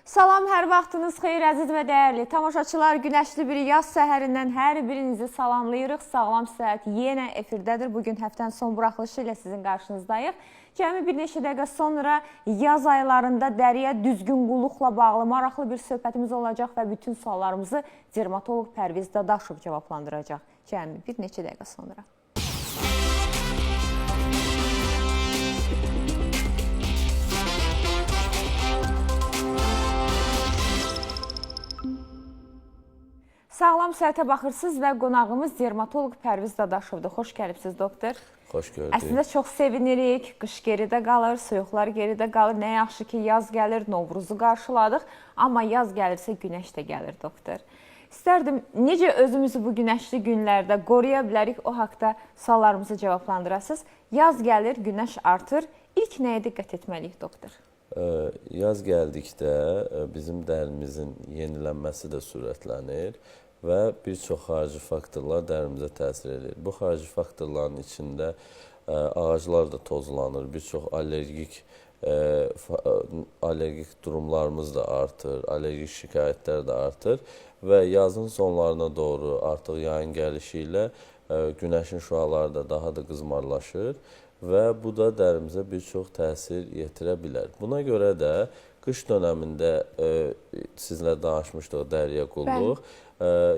Salam, hər vaxtınız xeyir, əziz və dəyərli tamaşaçılar. Günəşli bir yaz səhərindən hər birinizi salamlayırıq. Sağlam Səhət yenə efirdədir. Bugün həftənin son buraxılışı ilə sizin qarşınızdayıq. Cəmi bir neçə dəqiqə sonra yaz aylarında dəriyə düzgün qulluqla bağlı maraqlı bir söhbətimiz olacaq və bütün suallarımızı dermatoloq Pərviz Dadaşov cavablandıracaq. Cəmi bir neçə dəqiqə sonra. Sağlam Səhətə baxırsınız və qonağımız dermatoloq Pərviz Dadaşovdur. Xoş gəlibsiz, doktor. Xoş gördük. Əslində çox sevinirik. Qış geridə qalır, soyuqlar geridə qalır. Nə yaxşı ki, yaz gəlir, Novruzu qarşıladıq. Amma yaz gəlirsə günəş də gəlir, doktor. İstərdim necə özümüzü bu günəşli günlərdə qoruya bilərik, o haqda suallarımızı cavablandırasınız. Yaz gəlir, günəş artır. İlk nəyə diqqət etməliyik, doktor? Yaz gəldikdə bizim dərimizin yenilənməsi də sürətlənir və bir çox xarici faktorlar dərimizə təsir edir. Bu xarici faktorların içində ağaclar da tozlanır, bir çox allergik durumlarımız da artır, allergik şikayətlər də artır və yazın sonlarına doğru artıq yayın gəlişi ilə günəşin şüaları da daha da qızmarlaşır və bu da dərimizə bir çox təsir yetirə bilər. Buna görə də qış dönəmində sizlə danışmışdıq dəriyə qulluq.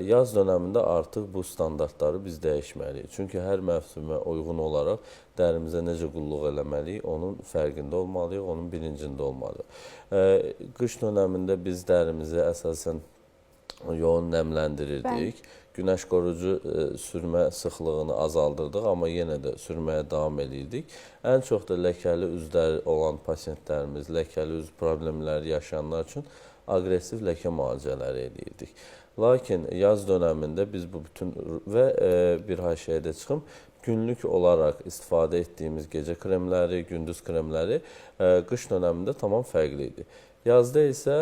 Yaz dönəmində artıq bu standartları biz dəyişməliyik. Çünki hər mövsümə uyğun olaraq dərimizə necə qulluq eləməliyik, onun fərqində olmalıyıq, onun bilincində olmalıyıq. Qış dönəmində biz dərimizi əsasən yoğun nəmləndirirdik. Bəli. Günəş qorucu sürmə sıxlığını azaldırdıq, amma yenə də sürməyə davam eləyirdik. Ən çox da ləkəli üzləri olan pasiyentlərimiz, ləkəli üz problemləri yaşayanlar üçün aqressiv ləkə müalicələri eləyirdik. Lakin yaz dönəmində biz bu bütün və bir haşiyə də çıxım, günlük olaraq istifadə etdiyimiz gecə kremləri, gündüz kremləri qış dönəmində tamam fərqli idi. Yazda isə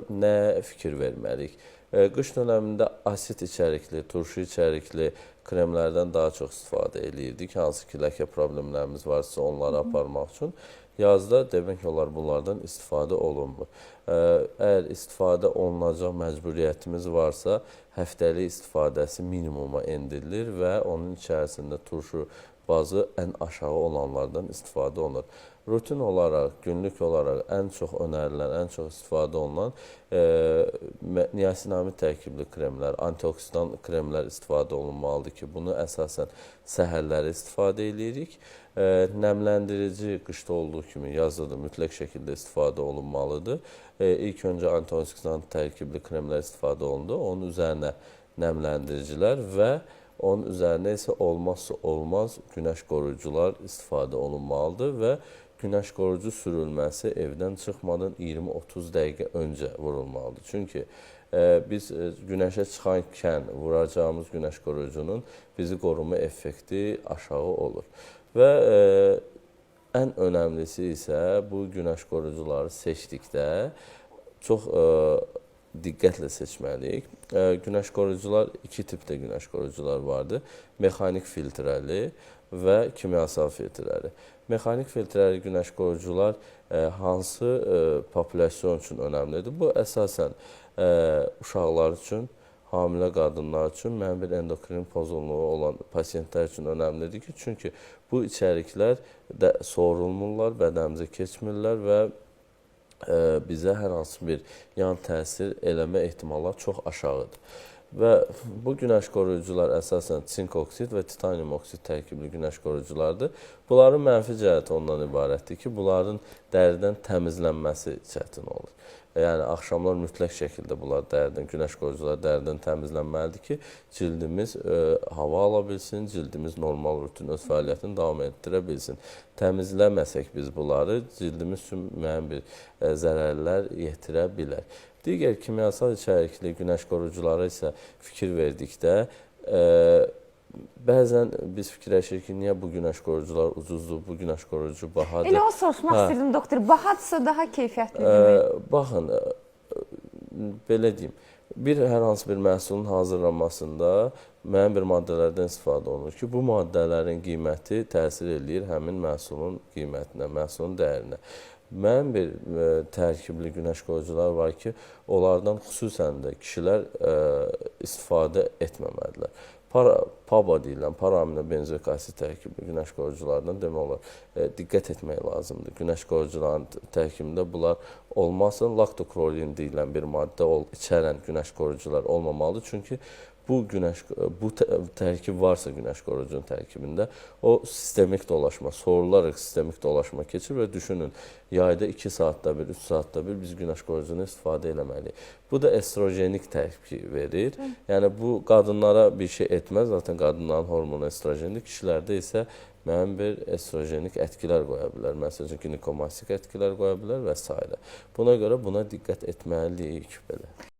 nəyə fikir verməliyik? Qış dönəmində asid içərikli, turşu içərikli kremlərdən daha çox istifadə eləyirdik. Hansı ki, ləkə problemlərimiz varsa onları aparmaq üçün. Yazda demək olar bunlardan istifadə olunmur. Əgər istifadə olunacaq məcburiyyətimiz varsa, həftəlik istifadəsi minimuma endirilir və onun içərisində turşu bazı ən aşağı olanlardan istifadə olunur. Rutin olaraq, günlük olaraq ən çox önərilən, ən çox istifadə olunan niasinamid tərkibli kremlər, antioksidan kremlər istifadə olunmalıdır ki, bunu əsasən səhərləri istifadə edirik. Nəmləndirici qışda olduğu kimi yazda da mütləq şəkildə istifadə olunmalıdır. İlk öncə antioksidan tərkibli kremlər istifadə olundu, onun üzərinə nəmləndiricilər və onun üzərinə isə olmazsa olmaz günəş qoruyucular istifadə olunmalıdır və günəş qorucu sürülməsi evdən çıxmadan 20-30 dəqiqə öncə vurulmalıdır. Çünki biz günəşə çıxarkən vuracağımız günəş qoruyucunun bizi qoruma effekti aşağı olur. Və ən önəmlisi isə bu günəş qorucuları seçdikdə çox diqqətlə seçməliyik. Günəş qoruyucular, iki tipdə günəş qoruyucular vardır. Mexanik filtrəli və kimyasal filtrəli. Mexanik filtrəli günəş qoruyucular hansı populyasiyon üçün önəmlidir? Bu əsasən uşaqlar üçün, hamilə qadınlar üçün, müəyyən bir endokrin pozunluğu olan pasiyentlər üçün önəmlidir ki, çünki bu içəriklər də sorulmurlar, bədənimizə keçmirlər və bizə hər hansı bir yan təsir eləmə ehtimalları çox aşağıdır. Və bu günəş qoruyucular əsasən sink oksid və titanium oksid tərkibli günəş qoruyuculardır. Bunların mənfi cəhəti ondan ibarətdir ki, bunların dəridən təmizlənməsi çətin olur. Yəni axşamlar mütləq şəkildə bunlar dəridən, günəş qoruyucular dəridən təmizlənməlidir ki, cildimiz hava ala bilsin, cildimiz normal rutin öz fəaliyyətini davam etdirə bilsin. Təmizləməsək biz bunları, cildimiz üçün müəyyən bir zərərlər yetirə bilər. Digər kimyasal içərikli günəş qoruyuculara isə fikir verdikdə, bəzən biz fikirləşirik ki, niyə bu günəş qoruyucular ucuzdur, bu günəş qoruyucu bahadır. Elə o soruşmaq istəyirdim, doktor. Bahadırsa daha keyfiyyətlidirmi? Baxın, belə deyim, hər hansı bir məhsulun hazırlanmasında müəyyən bir maddələrdən istifadə olunur ki, bu maddələrin qiyməti təsir eləyir həmin məhsulun qiymətinə, məhsulun dəyərinə. Müəyyən bir tərkibli günəş qoruyucular var ki, onlardan xüsusən də kişilər istifadə etməməlidirlər. PABA deyilən paraaminobenzoik asid tərkibli günəş qoruyuculardan demək olar diqqət etmək lazımdır. Günəş qoruyucuların tərkibində bunlar olmasın. Laktokrolin deyilən bir maddə içərən günəş qoruyucular olmamalıdır. Çünki bu tərkib varsa günəş qoruyucunun tərkibində, o sistemik dolaşma, sorularaq sistemik dolaşma keçir və düşünün, yayda 2 saatda bir, 3 saatda bir biz günəş qoruyucunu istifadə eləməliyik. Bu da estrogenik tərkib verir. Yəni bu qadınlara bir şey etməz, zaten qadınların hormonu estrogendir, kişilərdə isə müəyyən bir estrogenik ətkilər qoya bilər. Məsəl üçün, ginekomastik ətkilər qoya bilər və s. Buna görə buna diqqət etməliyik belə.